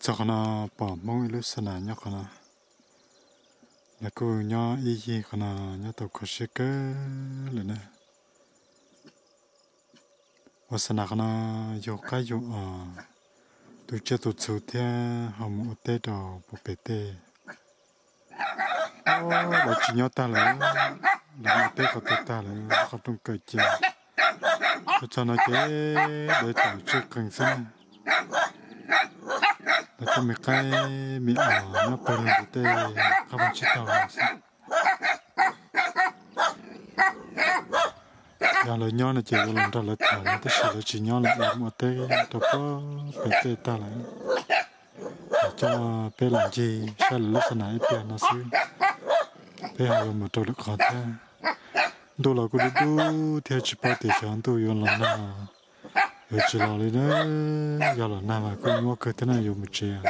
Tau qhov no pom Hmoob ib lub xa nas nyob qhov no, lawv kuj nyob ib yig qhov no, nyob tau kho siab kawg lawm na. Ua xa nas qhov no yug qaib yug os, tu tsiaj tu txhu thiab ho mus ua teb rau puag pem tej. Lawv tsis nyob tag lawm, lawv mus teb qhov twg tag lawm, qhov rooj kaw cia. Tuaj txog no ces lawv tawm tswj qees xwb na. Lawv tuaj me qaib me os nyob pawg lug ntawm tej qab paj tsib taug xwb. Yog lawv nyob no ces yuav los nrog lawv tham no, tab sis lawv tsis nyob lawm, lawv mus ua teb rau puag pem tej tag lawm. Coj peb los ncig saib lawv lub xa nas ib pliag no xwb, peb ho yuav mus rau lwm qhov thiab. Ntuj los kuj dub dub thiab, tsis paub tias xyov ntuj yuav los nag los yuav tsis los li na. Yog los nag mas kuj nyuaj kawg thiab na, yuav mus tsev.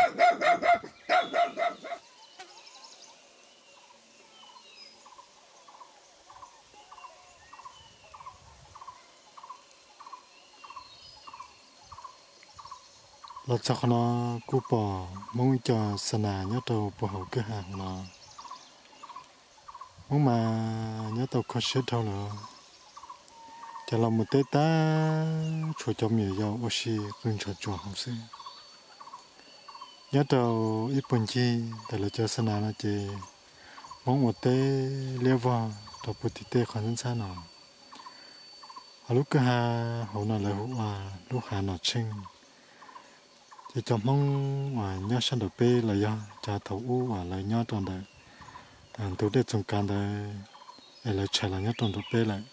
Los txog qhov no kuj pom Hmoob ib co xa nas nyob rau puag hauv kwj ha hauv no. Hmoob mas nyob tau kho siab dhau lawm. Cov los mus teb tag tshuav cov me nyuam yaus ua si qw ntshav tsuas hauv xwb. Nyob rau ib puag ncig ntawm lawv cov xa nas no ces Hmoob ua teb liab vog rau puag tim tej qhov ntxhab ntxhab no. Ho lub kwj ha hauv no lawv hu ua lub hav Nom Tsheej. Ces cov Hmoob uas nyob sab nraum peb los yog cov thaum ub uas lawv nyob rau ntawm ntug dej Txoos Kav ntawd es lawv tshais los nyob rau nraum peb lawm.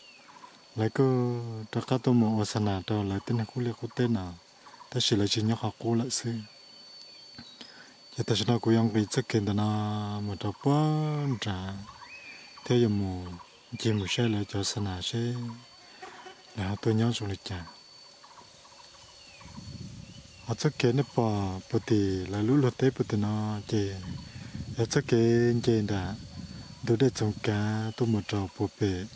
Lawv kuj rov qab tuaj mus ua xa nas rau lawv tej neeg qub liaj qub teb no, tab sis lawv tsis nyob qhov qub lawm xwb. Ces tam sim no kuv yuav nqis txoj kev ntawm no mus rau puag nrad thiab yuav mus ncig mus saib lawv cov xa nas seb lawv ho tuaj nyob zoo li cas. Ho txoj kev nej pom puag tim lawv lub luag teb puag tim no ces yog txoj kev nce nram ntug dej Txoos Kav tuaj mus rau puag pem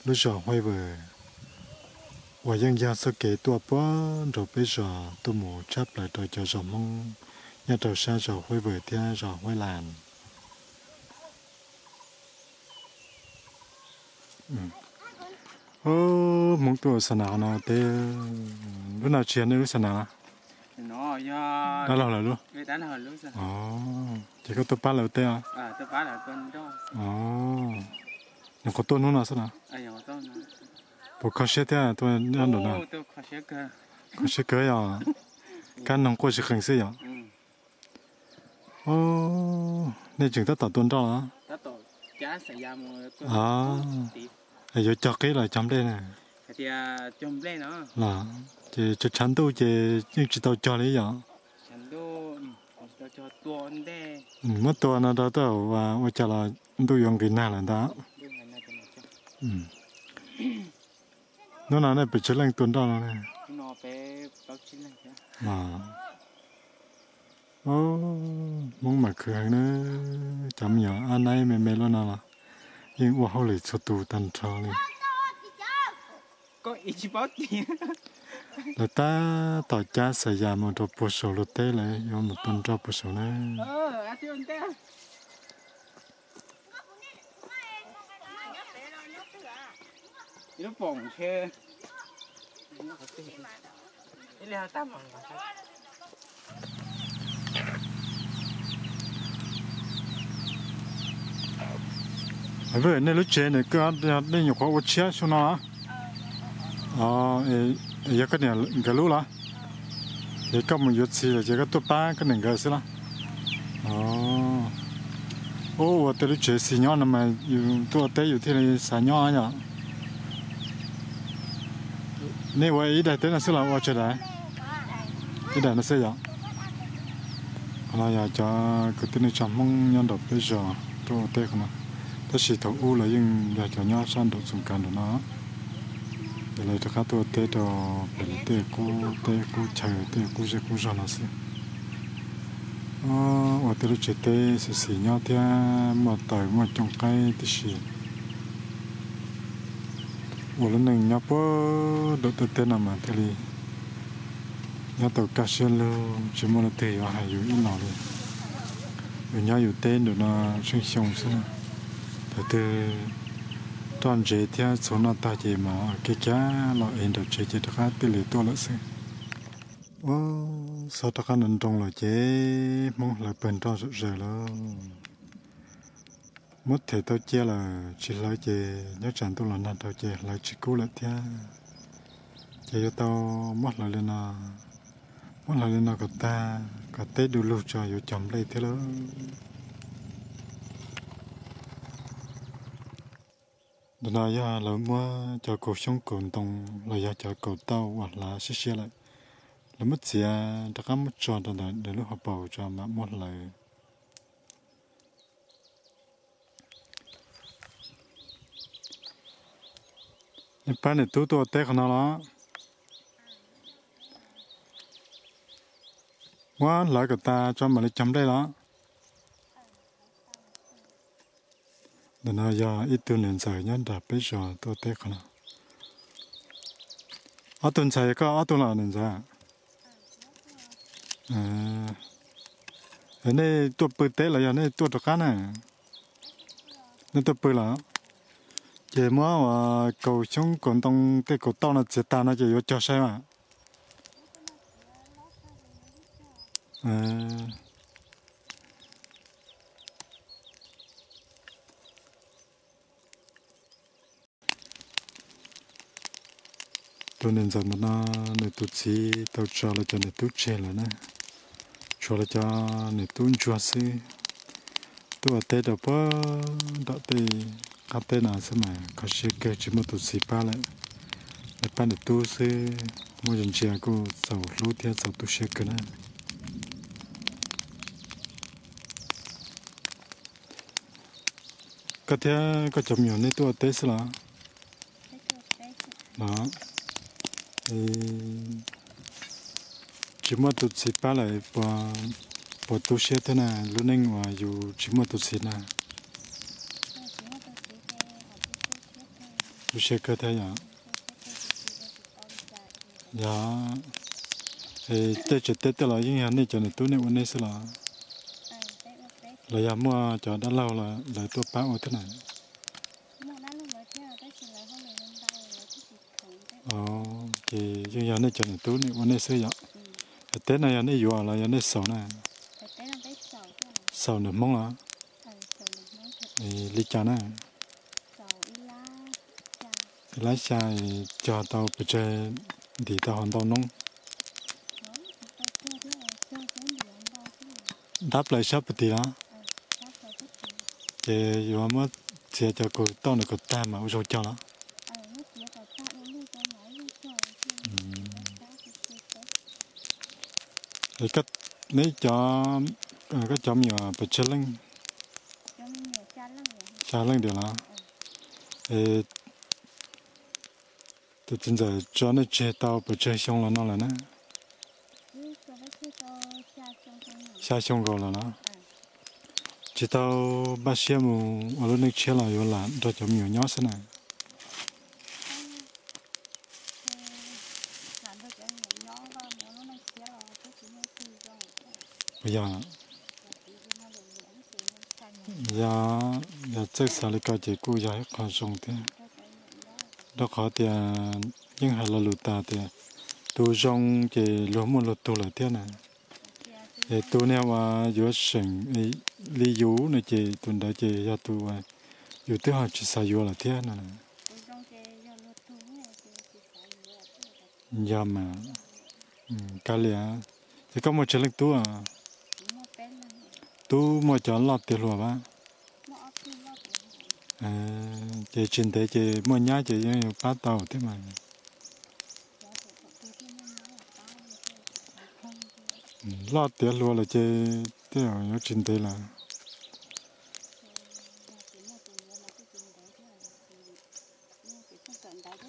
lub zos Huaib Vawm, uas yeej yog txoj kev tuaj puag nraum peb zos tuaj mus tshab plaws rau cov zos Hmoob nyob rau sab zos Huaib Vawm thiab zos Huaib Las. Hmoob tuaj ua xa nas no teb, lub no tsis yog nej lub xa nas los? Dab laug lawv lub. Ces koj tuaj pab lawv teb os? Nyuam qhuav tuaj hnub no xwb los? Puas kho siab thiab tuaj nyob nraum no? Kho siab kawg yog kab noog quaj tsis qees xwb yom? Nej tseem tab tom tua nroj los? Es yuav cog qib los cog nplej na? Los ces tshav tshav ntuj ces yeej tsis tau cog li yom? Muab tua no rau tej zaum ua cas los ntuj yuav nqis nag lawm ntag. Hnub no nej pes tsawg leej tua nroj no? Hmoob mas khwv heev na, cov me nyuam ab naib me me luaj no los yeej ua hauj lwm txhua tus tag nrho li. Lawv tab tom cab xa yas mus rau puag saum luag teb, lawv yuav mus tua nroj puag saum na. Nej lub tsev ntawm koj, nej nyuam qhuav ua tshiab xyoo no? Yog koj niam nkawd lub los? Ces koj mus yuav txiv lawm ces koj tuaj pab koj niam nkawd xwb los? Ua tej lub tsev xis nyob no mas yus tuaj ua teb yus thiaj li xav nyob yom. Nej ua ib daim teb no xwb los ua tsawg daim? Ib daim no xwb yom. Qhov no yog cov kwv tij neej tsa Hmoob nyob nraum peb zos tuaj ua teb qhov no, tab sis thaum ub lawv yeej yog cov nyob sab nraum Txoos Kav nraum no. Ces lawv rov qab tuaj ua teb rau pem lawv tej qub teb qub chaw tej qub zej qub zog no xwb. Ua tej lub tsev teb xis xis nyob thiab muaj taws muaj cooj qaib tib si. Ua lub neej nyob puag nraum tej teb no mas thiaj li Nyob tau kaj siab lug tsis muaj leej twg yuav hais yus ib los li. Yus nyob yus teb ntawm no tsheej xyoo xwb na. Thaum twg roj ntsev thiab txhuv noj tag ces mam kiag kiag los ev nram tsev ces rov qab tij li tuaj lawm xwb. Ua, xob rov qab nroo nroo lawm ces Hmoob hlawv pawg nroj zom zaws lawm. Muab them tau cia lawm tsis hlawv ces nyob tsam ntuj los nag dhau ces hlawv tsis kub lawm thiab. Ces yuav tau muab hlawv li no, muab hlawv li no kom tag, kom teb du lug tso yuav cog nplej thiab lauj. Ntawm no yog lawv muab cov kaus xyoob kaus ntoo los yog cov kaus tauj uas hlav siab siab lawm, lawv muab txiav rov qab muab tso rau ntawm lub hauv paus tso mam muab hlawv. Nej pab niam tub tuaj ua teb qhov no los? Muab hlawv kom tas tso mam li cog nplej los? Ntawm no yog ib tug niam ntxawm nyob nram peb zos tuaj teb qhov no. Ob tug ntxhais koj ob tug los niam ntxawm? Nej tuaj pw teb los yog nej tuaj rov qab na? Nej tuaj pw los? Ces muab ua kaus xyoob kaus ntoo tej kaus tauj no txiav tas no ces yuav cog sai mas. Tus niam ntxawm ntawm no, nws tus txiv tau tso lawv cov niam tub tseg lawm na, tshuav lawv cov niam tub ntsuag xwb. Tuaj ua teb rau puag nram tej qab teb no xwb mas kho siab kawg tsis muaj tus txiv pab lawm, lawv pab niam tub xwb. Muaj ntsia ntsia kuj txaus hlub thiab txaus tu siab kawg na. Koj thiab koj cov me nyuam nej tuaj ua teb xwb los? Los, tsis muaj tus txiv pab lawm puas tu siab thiab na, lub neej uas yus tsis muaj tus txiv na? Tu siab kawg thiab yom. Yog, tej tsev teb tej los yeej yog nej cov niam tub nej ua nej xwb los? Los yog muaj cov dab laug lawv tuaj pab ua thiab na? Ces yeej yog nej cov niam tub nej ua nej xwb yom. Teb no yog nej yuav los yog nej xaus na? Xaus nram Hmoob los? Li cas na? Lab xya cog tau pes tsawg, ntim tau hauv ntau noob? Dab plaws sab puag tim los? Ces yuav muab txiav cov kaus tauj ntawd kom tag mas ua zoo cog los? Neb cov, koj cov me nyuam pes tsawg leej? Xya leej tiag los? Tus txiv ntxawm tso nej tseg tau pes tsawg xyoo los no lawm na? Xya xyoo nkaus los los? Tsis tau npaj siab mus ua lub neej tshiab los yuav lam nrog cov me nyuam nyob xwb na? Yog, yog, yog txawj xav li ko ces kuj yog ib qho zoo thiab, rau qhov tias yeej hais lo lus tas tias tus zoo ces luag muaj luag tug lawm thiab na. Es tus niag uas yuav seem li yus no ces tus ntawd ces yog tus uas yus twb ho tsis xav yuav lawm thiab no. Yog mas, kav liam. Ces koj muaj tsawg leej tub? Tub muaj cov loj tiav hluas pab? Ces tsis ntev ces muaj nyab ces yeej yuav pab tau thiab mas. Loj tiav hluas lawm ces tej zaum yuav tsis ntev lawm.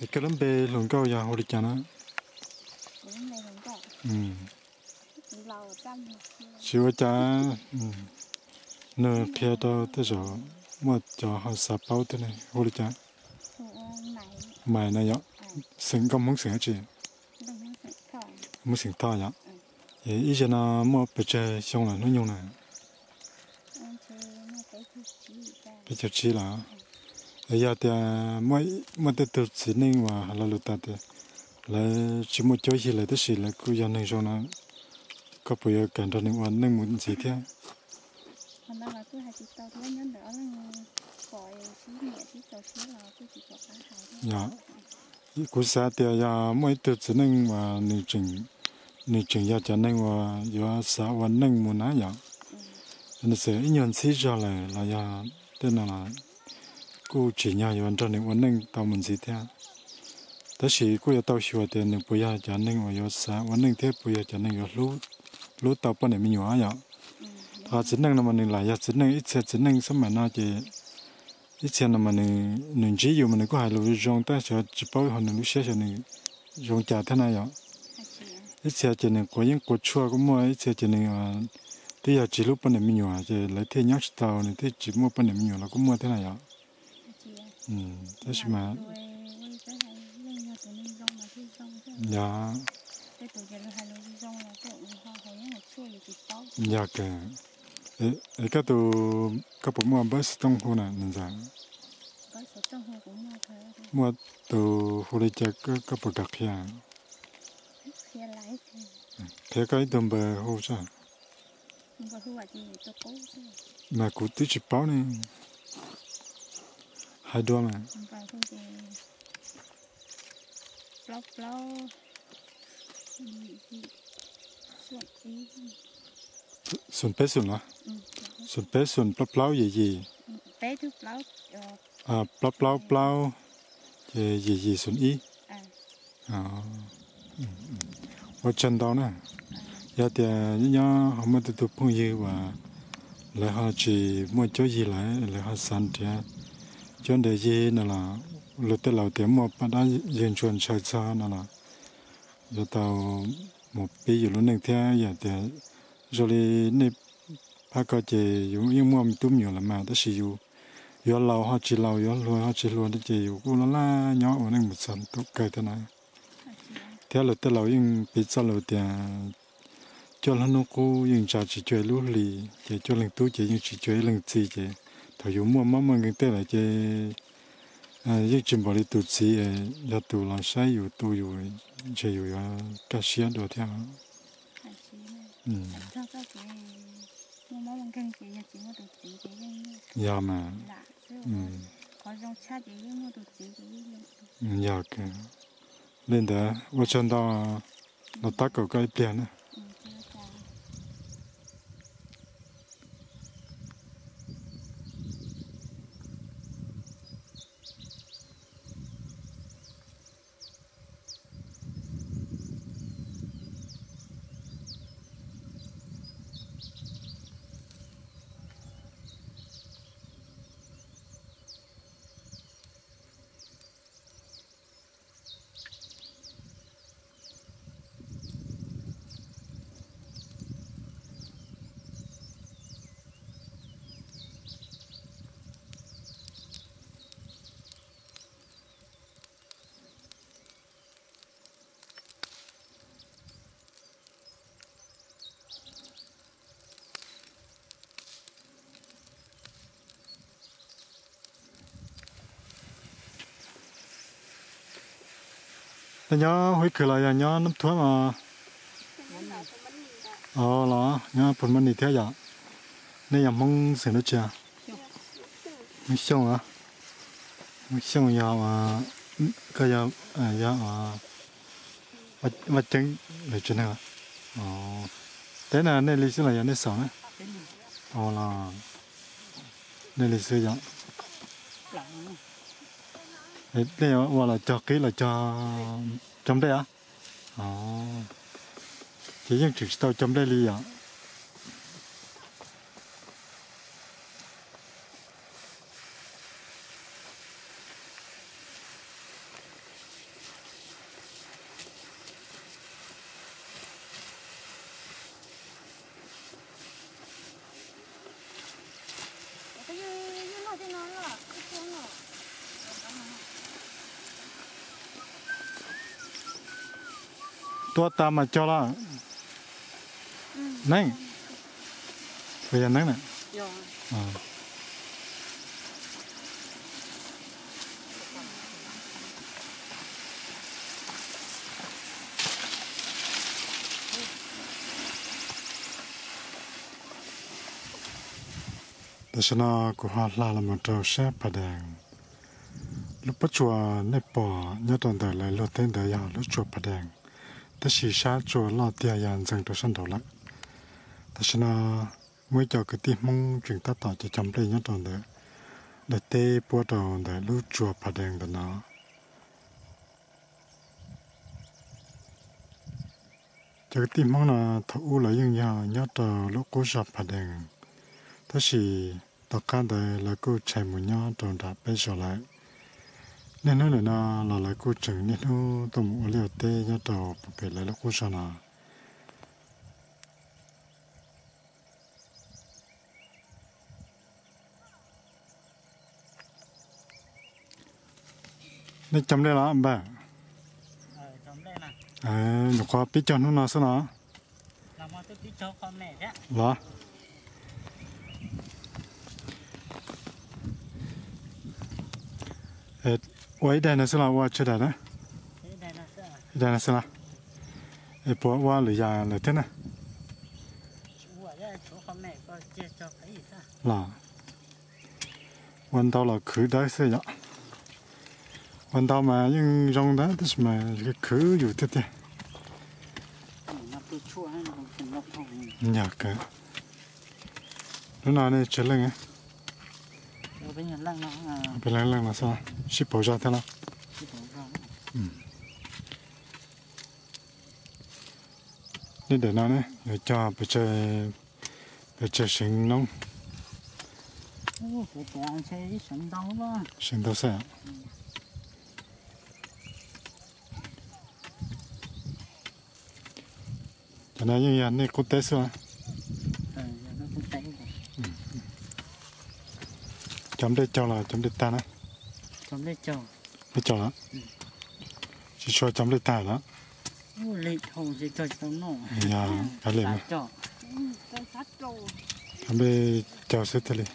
Es koj lub npe hluas nkauj yog hu li cas na? Tsis ua cas, nug qhia rau tej zaum muaj cov ho xav paub thiab ne. Hu li cas? Maiv no yom? Xeem nkauj Hmoob xeem dab tsi? Hmoob xeem Thoj yom? Ib zaug no muaj pes tsawg xyoo lawm hnub nyoog na? Peb caug tsib lawm. Yog tias muaj tej tug txiv neej uas hais lo lus tas tias lawv tsis muaj cuab yig lawm tab sis lawv kuj yog neeg zoo no, koj puas yuav kam nrog nws ua neej mus ntxiv thiab? Yog, kuv xav tias yog muaj ib tug txiv neej uas nws tseem yog cov neeg uas yuav xav ua neej mus na yom, nws txawm ib nyuag ntxhib zog lawm los yog tej no los kuj tsim nyog yuav nrog nws ua neej tau mus ntxiv thiab. Tab sis kuj yuav tau xyuas tias nws puas yog cov neeg uas yuav xav ua neej thiab puas yog cov neeg yuav hlub tau poj niam me nyuam yom. Qhov txiv neej no mas nws lam yog txiv neej, ib txhia txiv neej xab mais no ces ib txhia no mas nws ntsib yus mas nws kuj hais lus zoo tab sis tsis paub ho nws lub siab xyov nws zoo cas thiab na yom. Ib txhia ces nws quav yeeb quav tshuaj kuj muaj, ib txhia ces nws twb yog tsis hlub poj niam me nyuam ces lawv thiaj nyob tsis tau, nws thiaj tsis muaj poj niam me nyuam los kuj muaj thiab na yom. Tab sis mas yog, yog kawg. Es koj tus, koj puas muaj npawb xov tooj hu na niam ntxawm? Muaj tus hu li cas koj puas kam qhia? Qhia koj ib tug npawb hu tso. Mas kuv twb tsis paub ne. Hais dua mas. Xoom peb xoom los? Xoom peb xoom plaub plaub yim yim. Plaub plaub plaub, ces yim yim xoom ib. Ua tsaug ntau na. Yog tias nyob nyob ho muaj tej tug phooj ywg uas lawv ho tsis muaj cuab yig lawm, lawv ho xav nrhiav cuab nrhiav yig no los luag tej laus tias muaj paj dab yawg ntsuag ntshaw txog no los yuav tau mus pib yus lub neej thiab. Yog tias zoo li nej phab ko ces yus yeej muaj tub me nyuam lawm mas tab sis yus yuav laus ho tsis laus, yuav hluas ho tsis hluas ces yus kuj laj laj nyob ua neej mus txog thaum kawg thiab na. Thiab luag tej laus yeej piv txoj lus tias cuaj leeg hnub qub yeej ntsa tsis cuag ib lub hli, ces cuaj leeg tub ces yeej tsis cuag ib leeg txiv, ces thaum yus muaj mob muaj nkeeg tej lawm ces yeej tsis npaum li tus txiv, yog tus los saib yus tu yus, ntshe yus yuav kaj siab dua thiab. Yog mas. Yog kawg. Li ntawd ua tsaug ntau, los tab kaum koj ib pliag na. Nej nyob Huib Khwv los yog nyob Nab Thuab no? Los nyob Phu Mab Nis thiab yom? Nej yog Hmoob xeem dab tsi? Hmoob Xyooj a? Hmoob Xyooj yog, koj yog, yog Vaj Ceeb lawv tsev neeg. Teb na nej li xwb los yog nej xaus na? Los nej li xwb yom? Nej ua los cog qib los cog, cog nplej a? Ces yeej tseem tsis tau cog nplej li yom? Tua tas mas cog lawm. Neeb, puas yog neeb na? Tam sim no kuv ho hla los mus rau sab Pha Dees. Lub pob tsuas nej pom nyob rau ntawm lawv luag teb ntawd yog lub tsua Pha Dees, tab sis sab tsua loj tiag yog ntxeev rau sab nraud lawm. Tam sim no muaj ib co kwv tij Hmoob tseem tab tom cog cog nplej nyob rau ntawm daim teb puab rau ntawm lub tsua Pha Dees ntawm no. Cov kwv tij Hmoob no thaum ub lawv yeej yog nyob rau lub qub zog Pha Dees, tab sis tom qab ntawd lawv kuj tshais mus nyob rau nram peb zos lawm. Niaj hnub ntawm no los lawv kuj tseem niaj hnub tuaj mus ua liaj ua teb nyob rau puag pem lawv lub qub zog no. Nej cog nplej los npawg? Nyuam qhuav pib cog hnub no xwb los? Los? Ua ib daim no xwb los ua tsawg daim na? Ib daim no xwb los? Es puas ua lwm yam lawm thiab na? Los? Ua ntau los khwv dawb xwb yom. Ua ntau mas yeej zoo ntawd tab sis mas khwv yus tiag tiag. Yog kawg. Lub no nej tsawg leej? Peb leej leej no xwb, sib pauv zog thiab los? Nej daim no ne yuav cog pes tsawg seev noob? Seev ntau xwb. Cov no yeej yog nej qub teb xwb. Cov nplej caug los cov nplej tag na? Nplej caug los? Tsis tshua cov nplej tag los? Yog kav liam, cov nplej caug xwb thiaj li.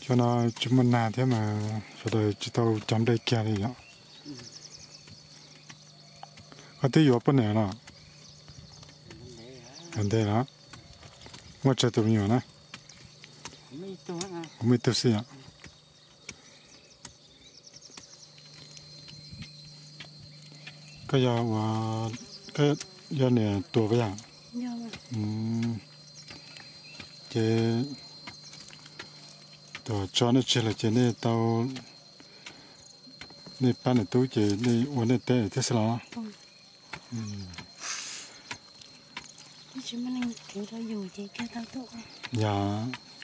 Cov no tsis muaj nag thiab mas sawv daws tsis tau cov nplej kiag li yom. Koj twb yuav poj niam los? Yuav ntev los? Muaj tsawg tus me nyuam na? Muaj ib tug xwb yom. Koj yog ua, koj yog niam tua puas yog? Ces tuam tso nej tseg lawm ces nej tau, nej pab niam tub ces nej ua nej teb thiab xwb los? Yog,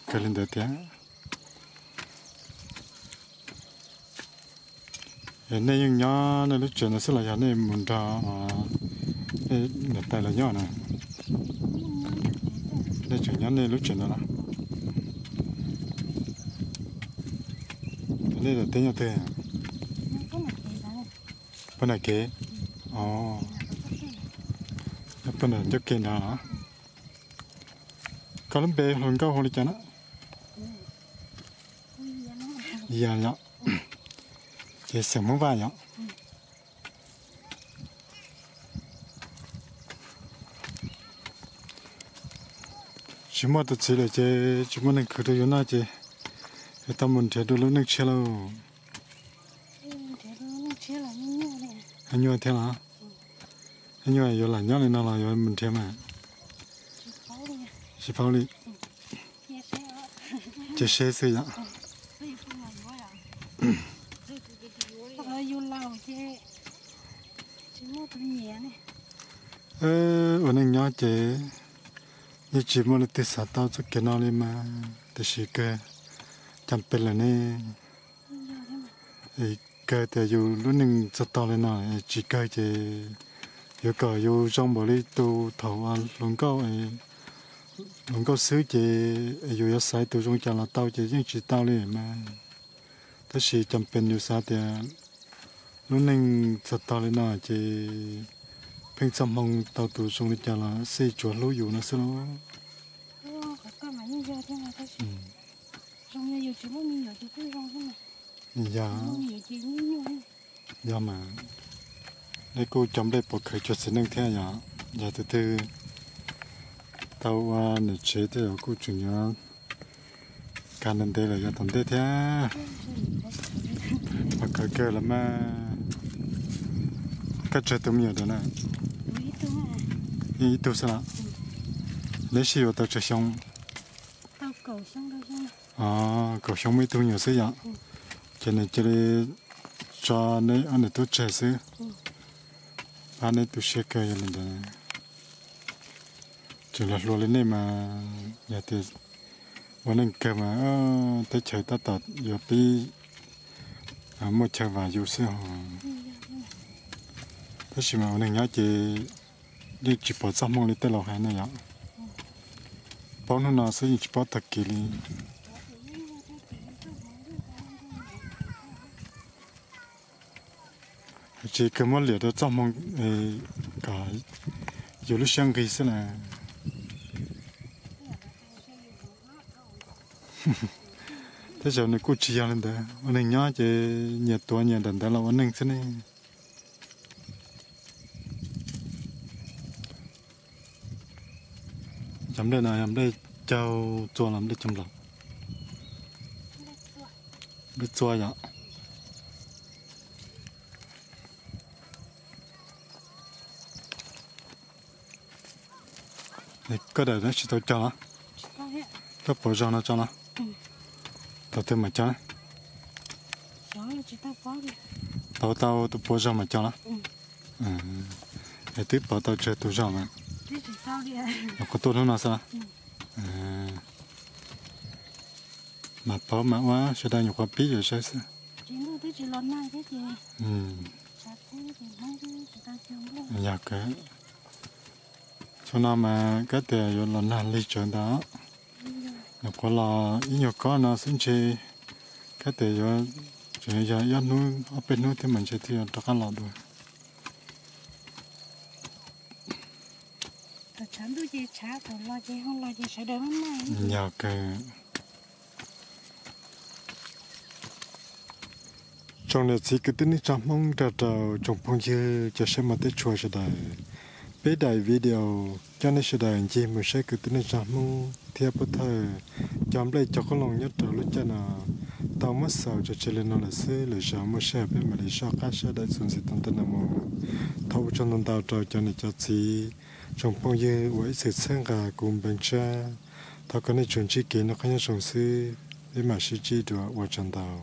kawg li ntawd tiag. Nej yeej nyob nej lub tsev no xwb los yog nej mus nrog nej niam tais lawv nyob na? Nej tseem nyob nej lub tsev no los? Nej daim teb nyob twg? Puag nram kev. Puag nram ncauj ke nrad los? Koj lub npe hluas nkauj hu li cas na? Yog yom. Ces xeem Hmoob Vaj yom. Tsis muaj tus txiv lawm ces tsis muaj neeg khwv rau yus noj ces yuav tau mus nrhiav dua lub neej tshiab lauj. Nyuaj thiab los? Nyuaj yuav lam nyob li no los yuav mus nrhiav mas? Tsis paub li. Cia seb xwb yom. Ua neej nyob ces yeej tsis muaj leej twg xav tau txoj kev no li mas, tiam sis kawg, cas pes lawm ne. Kawg tias yus lub neej txog tog li no, tsis kawg ces yuav kom yus zoo npaum li tus thaum hluas nkauj, hluas nkauj xwb ces yus yuav xaiv tus zoo cas los tau ces yeej tsis tau li mas. Tab sis cas pes yus xav tias lub neej txog tog li no ces Pheej txoj hmoo tau tus zoo li cas los xij tsuas hlub yus no xwb los. Yog, yog mas, nej kuj cog nplej pov khawv cuag txiv neej thiab yom. Yog tus twg tau ua niam tsev tej zaum kuj tseem yuav kag ntev ntev lawm yav tom ntej thiab. Pov khawv kawg los mas. Koj tsawg tus me nyuam ntawd na? Yeej ib tug xwb los? Neb sib yuav tau tsawg xyoo? Kaum xyoo muaj ib tug me nyuam xwb yom. Ces nws cia li tso neb ob niam tub tseg xwb. Pab neb tu siab kawg yog li ntawd. Tseem los hluas li nej mas yog tias ua neej kawg mas teb chaws tab tom yuav pib muaj chaw vam yus xwb os. Tab sis mas ua neeg nyob ces yeej tsis pom txoj hmoo li tej laus hais ne yom. Paub hnub no xwb yeej tsis paub tag kis li. Tsis kawg muab liam rau txoj hmoo kom yus lub siab nqig xwb na. Tej zaum nws kuj tsis yog li ntawd, ua neeg nyob ces nyias tuav nyias ntawm ntawd los ua neej xwb ne. Cov nplej no yog nplej caug txua los nplej caug nplaum? Nplej txua yom. Koj daim no tsis tau cog los? Koj puas zog no tso los? Tau twg mam cog? Tau tau tus puas zog mam cog los? Es twb pov tau tsawg tus zog mas. Nyuam qhuav tuaj hnub no xwb los? Mas paub mas ua sawv daws nyuam qhuav pib yam saib xwb. Yog kawg, xyoo no mas kab tias yuav los nag lig tsawv ntawd. Nyuam qhuav los ib nyuag kob no xwb ntshe kab tias yuav tseem yog ib ob hnub ob peb hnub thiab mas ntshe thiaj yuav rov qab los dua. Yog kawg. Tsoom niam txiv kwv tij neej tsa Hmoob nrog rau tsoom phooj ywg cov saib mos teb tshua sawv daws, peb daim video coj nej sawv daws ncig mus saib kwv tij neej tsa Hmoob thiab Pub Thawj cog nplej cog qoob loo nyob rau lub caij no tau muab xaus tso tseg li no lawm xwb. Lwm zaus muaj sij hawm peb mam li soj qab saib daim txuas ntxiv tom ntej no mus. Thov ua tsaug ntau ntau rau cov niam cov txiv, tsoom phooj ywg uas ib txwm txhawb nqa kuv Npeev Tsab. Thov kom nej tsuas ntsib kev noj qab nyob zoo xwb, peb mam sib ntsib dua, ua tsaug ntau.